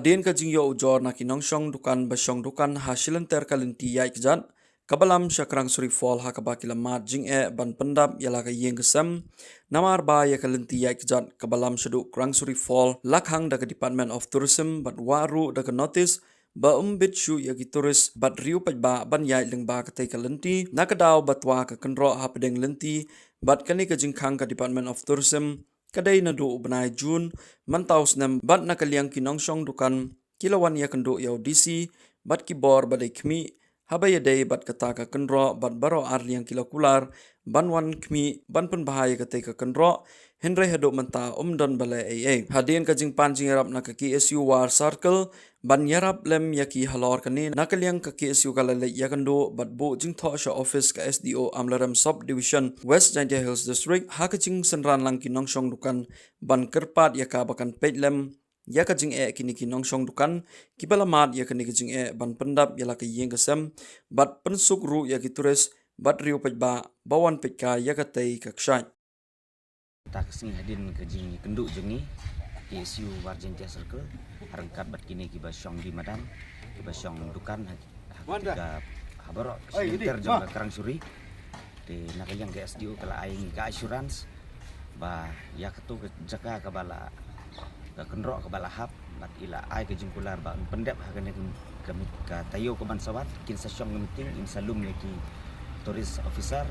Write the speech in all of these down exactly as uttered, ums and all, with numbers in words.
Hadien ka jingïoh ujor na ki nongshong dukan ba shong dukan ha shilynter ka lynti ïaid kjat kaba lam sha Krang Suri Falls ha kaba ki la mad jingeh ban pyndap ïa la ka ïing ka sem, namar ba ïa ka lynti ïaid kjat kaba lam shaduh Krang Suri Falls la khang da ka Department of Tourism bad wad ruh da ka notice ba ym bit shuh ïa ki tourist bad riew paidbah ban ïaid lyngba katei ka lynti na ka daw ba twa ka kynroh hapdeng lynti. Bad kane ka jingkhang ka Department of Tourism ka dei naduh u bnai June mynta u snem, bad na ka liang ki nongshong dukan ki la wan ïakynduh ïa u D C bad ki bor ba dei khmih haba ïadei bad kata ka kynroh, bad baroh arliang ki la kular ban wan khmih ban pynbha ïa katei ka kynroh. Hynrei haduh mynta ym don ba leh ei ei. Hadien ka jingpan jingïarap na ka K S U War Circle ban ïarap lem ïa ki halor kane, na ka liang ka K S U ka la leit ïakynduh bad buh jingthoh sha office ka S D O Amlarem Sub Division, West Jaintia Hills District, ha ka jingsynran lang ki nongshong dukan ban kyrpad ïa ka ba kan peit lem ïa ka jingeh kine ki nongshong dukan kiba la mad ïa kane ka jingeh ban pyndap ïa la ka ïing ka sem bad pynsuk ruh ïa ki tourist bad riew paidbah ba wan peit ka ïa katei ka kshaid. Ta ka sngi hadien ka jingïakynduh jong ngi, K S U War Jaintia Circle, ryngkat bad kine kiba shong die madan, kiba shong dukan ha, ha ka, ha baroh ka shilynter jong ka Krang Suri. Te na ka liang ka S D O ka la ai ngi ka assurance ba ïa kato ka jaka kaba la, ka kynroh kaba la hap, bad i la ai ka jingkular ba yn pyndep ha kane ka, ka, ka taïew kaban sa wan, kin sa shong ka meeting, in sa lum ïa ki tourist officer,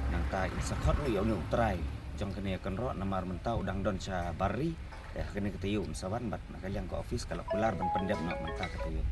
nangta in sa khot ruh ïa une u trai jong kane ka kynroh, namar mynta u dang don sha bar ri. Te ha kane ka taïew un sa wan, bad na ka liang ka office ka la kular ban pyndep noh mynta ka taïew.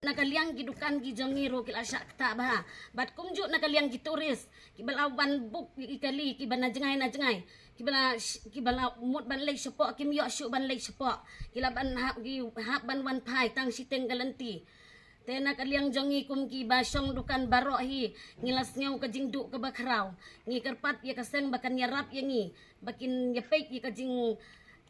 Na ka liang ki dukan ki jong ngi ruh ki la shah ktah bha. Bad kumjuh na ka liang ki tourist kiba la wan book ïa ki kali kiba na jngai na jngai, kiba la sh-, kiba la mut ban leit shapoh, kim ïoh shuh ban leit shapoh. Ki la ban hap, ki hap ban wan phai tang shiteng ka lynti. Te na ka liang jong ngi kum kiba shong dukan baroh hi, ngi la sngew ka jingduh kaba khraw. Ngi kyrpad ïa ka seng ba kan ïarap ïa ngi, ba kin ïa peit ïa ka jing,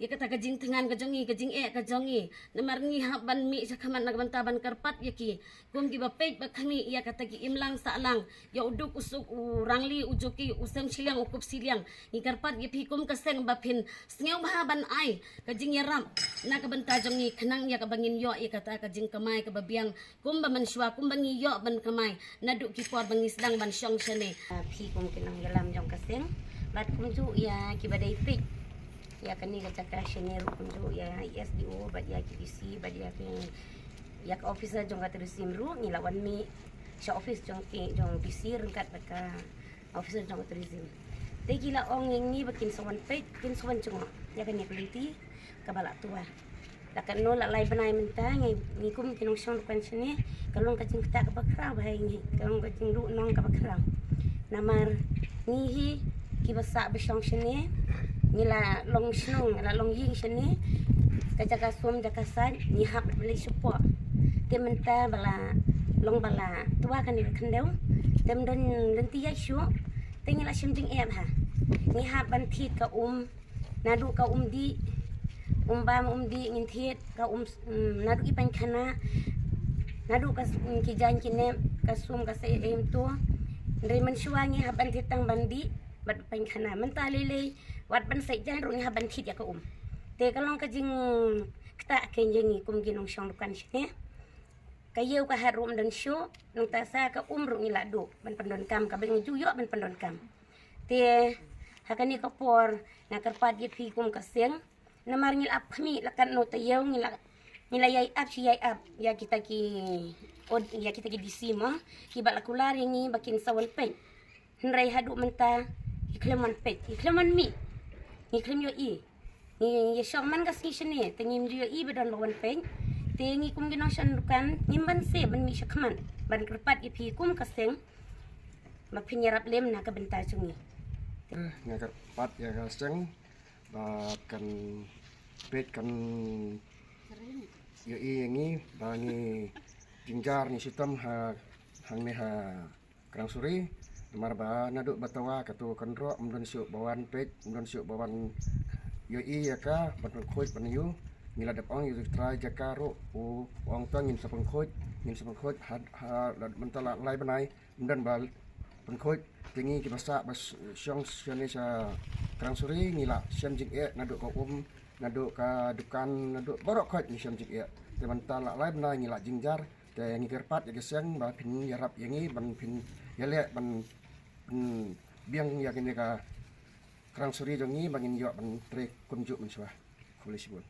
ïa kata ka jingthngan ka jong ngi, ka jingeh ka jong ngi. Namar ngi hap ban mih sha khmat na ka bynta ban kyrpad ïa ki kum kiba peit ba khmih ïa kata ki imlang sahlang, ïa u duk u suk, u rangli u juki, u sem shiliang u kup shiliang. Ngi kyrpad ïa phi kum ka seng ba phin sngew bha ban ai ka jingïarap na ka bynta jong ngi, khnang ïa kaba ngin ïoh ïa kata ka jingkamai kaba biang kumba mynshuwa, kumba ngi ïoh ban kamai naduh ki por ba ngi sdang ban shong shane. Ah, phi kum ki nongïalam jong ka seng bad kumjuh ïa kiba dei peit ïa kane ka jaka shane ruh, kumjuh ïa i S D O bad ïa ki D C bad ïa ki, ïa ka officer jong ka tourism ruh, ngi la wan mih sha office jong ki, jong D C ryngkat bad ka officer jong tourism. Te ki la ong ïa ngi ba kin sa wan peit, kin sa wan jngoh ïa kane ka lynti kaba la twa. La katno la lai bnai mynta ngi, ngi kum ki nongshong dukan shane, ka long ka jingktah kaba khraw bha ïa ngi, ka long ka jingduh nong kaba khraw. Namar ngi hi kiba sah ba shong shane, ngi la long shnong, ngi la long ïing shane, ka jaka sum jaka sait ngi hap ban leit shapoh. Te mynta ba la long ba la twa kane ka khyndew, te ym don lynti ïaid shuh, te ngi la shim jingeh bha. Ngi hap ban thied ka um, naduh ka um dih, um bam um dih ngin thied, ka um, mm, naduh ki painkhana, naduh ka s-, mm, ki jaiñ ki nep, ka sum ka sait, em, to. Hynrei mynshuwa ngi hap ban thied tang ban dih bad painkhana. Mynta lei lei wat ban sait jaiñ ruh ngi hap ban thied ïa ka um. Te ka long ka jingktah kein jong ngi kum ki nongshong dukan shane. Ka ïew ka hat ruh ym don shuh, nangta sa ka um ruh ngi la duh ban pyndonkam, kaba ngi ju ïoh ban pyndonkam. Te ha kane ka por nga kyrpad ïa phi kum ka seng, namar ngi la ap khmih, la katno taïew ngi la, ngi la ïai ap shi ïai ap ïa kita ki, ïa kita ki D C mo, kiba la kular ïa ngi ba kin sa wan peit. Hynrei haduh mynta ki khlem wan peit, ki khlem wan mih. Ngi khlem ïohi. Ngi ïa shong man ka sngi shane te ngim ju ïohi ba don ba wan peit. Te ngi kum ki nongshon dukan ngim ban seh ban mih shakhmat ban kyrpad ïa phi kum ka seng ba phin ïarap lem na ka bynta jong ngi. Nga kyrpad ïa ka seng ba kan peit, kan ïohi ïa ngi ba ngi jynjar, ngi shitom ha hangne ha Krang Suri. Namar ba naduh ba tawa kato ka kynroh ym don shuh ba wan peit, ym don shuh ba wan ïohi ïa ka ban pynkhuid ban ïoh. Ngi la dep ong ïa u Trai jaka ruh u ong to ngin sa pynkhuid, ngin sa pynkhuid ha, ha, la mynta la lai bnai ym don ba pynkhuid. Te ngi kiba sah ba shong shane sha Krang Suri ngi la shem jingeh naduh ka um, naduh ka dukan, naduh baroh khoit ngi shem jingeh. Te mynta la lai bnai ngi la jynjar. Te ngi kyrpad ïa ka seng ba phin ïarap ïa ngi ban phin ïaleh ban pynbiang ïa kane ka Krang Suri jong ngi ba ngin ïoh ban trei kumjuh mynshuwa. Khublei shibun.